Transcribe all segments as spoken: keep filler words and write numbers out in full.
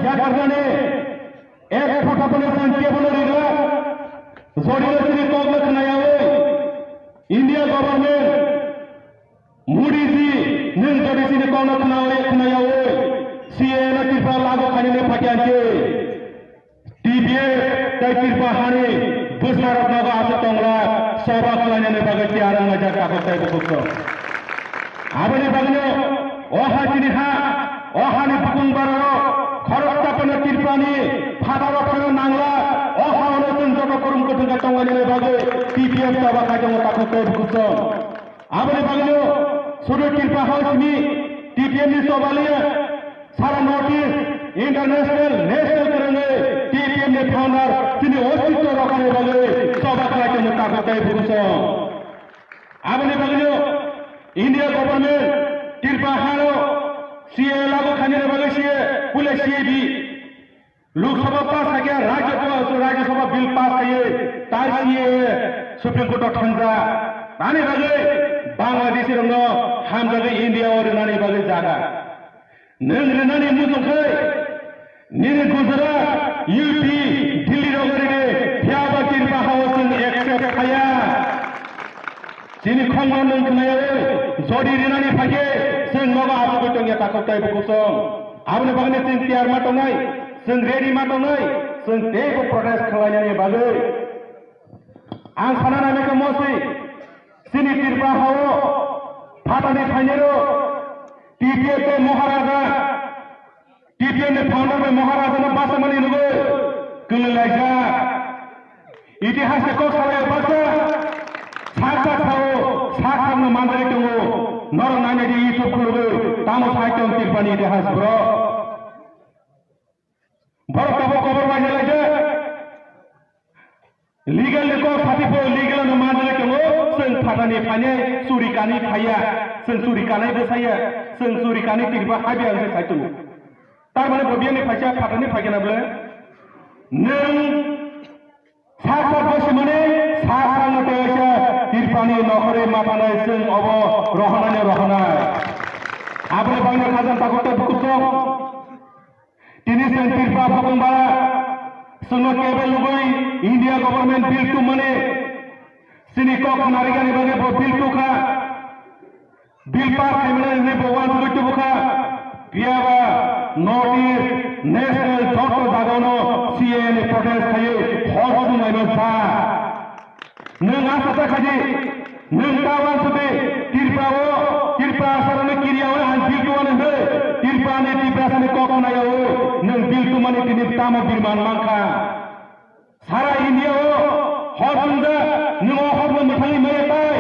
Jakarta ni ek photo pano chwng kebono rigla. Jodi no chini kok no khnayawi India government Modi ji, nwng jodi chini kokno khnawi khnayawi C A A no Tripura lagu khainani phakya khe, T P F tei Tripura hani bwsarok nogo aswk tongla, choba khlainani bagwi tiyar wngjak takhuk tei bukhuk song. Aboni bagwino o ha chini ha, o hani bukung bararok khoroksa phano Tripurani phataro thangna nangla, o ha-ono chwng joto kurum kwthwng khe tonglainani bagwi T P F choba khai tongo takhuk tei bukhuk song. Aboni bagwino sudu Tripura House ni T P M ni chobaliya sara North East international national kwrwngwi T P M ni founder chini ostitto rokhani bagwi choba khlai tongo takhuk tei bukhuk song. Aboni bagwino India government Tripura hano C A A lagu khainani bagwi C A A puila C A B Lok Sabha pass khaikhe, Rajya Sabha, Rajya Sabha bill pass khaiwi, tai C A A Supreme Court o thangja. Ani bagwi Bangladeshi rokno hamjagwi India o rwnani bagwi jaga. Nwng rwnani muchung khai, nini Gujarat, U P, Delhi rogo rini, phiya ba Tripura hao chwng accept khaiya. Chini khongno nwng khnayawi, jodi rinani phakhe, chwng nogo achugwi tongya takhuk tei bukhuk song. Aboni bagwino chwng tiyar ma tongnai, chwng ready ma tongnai, chwng teibo protest khlainani bagwi. Ang sana nai khe mosi, chini Tripura hao, phatani phainero, T P F tei Maharaja, T P F ni founder bai Maharaja no bachamani nugwi kwlwi laijak. Itihas ni kok salai basa sak sak sao, sak sak no manjagwi tongo. Norok naina di YouTube khulugwi tamo sai tong Tripura ni itihas bro. Borok tabuk kobor bai laijak. Legal ni kok sati pho legal no manjagwi tongo, chwng phatani phainai churi kani phaiya, chwng churi kanai bwsaiya, chwng churi kani tirba habya wngkhe sai tongo. Tar mane bo biyani phaisa phatani phaikhe na bwle? Nwng sak sak bosimani sak sak no teisa Tripurani nokhorwi ma phanai chwng obo rohonani rohonai. Aboni bagwino khajang takhuk tei bukhuk song. Tini chwng Tripura bokong bara chwngno kebe lugwi India government bill tumani chini kok narigani bagwi bo bill tukha. Bill pass khaimani hwnwi bo uansugwi tubukha. Phiyaba North East national joto jagano C A A ni protest khaiwi hor sumlaima sa. Nwng asa ta khaidi, nwng ta uansugwi Tripura o, Tripura asarokno kiriya o ang bill tuani hwnwi, Tripura ni Tiprasa ni kok khnayawi nwng bill tumani tini tamo birman mankha. Sara India o hor sumjak, nwng o horno mwthangwi maya tai.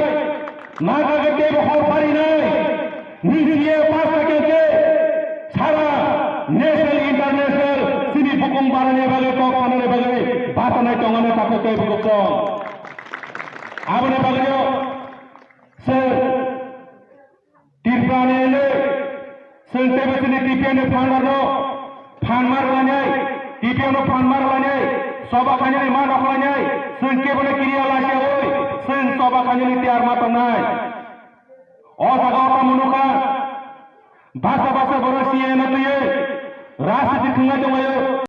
Naga khe teibo hor parinai. Nisi ye pass khe khe sara national international chini bukung barani bagwi kok sanani bagwi basanai tongani takhuk tei bukhuk song. Aboni bagwino chwng Tripura ni le chwng teibo chini T P F ni founder no phan mar lanai, T P F no phan mar lanai, soba khainani ma nok lanai, chwng kebono kiriya lasia oi, chwng soba khainani tiyar ma tongnai. O jaga o tamo nukha, basa basa borok C A A no twiwi rajniti thwngwi tonglaio.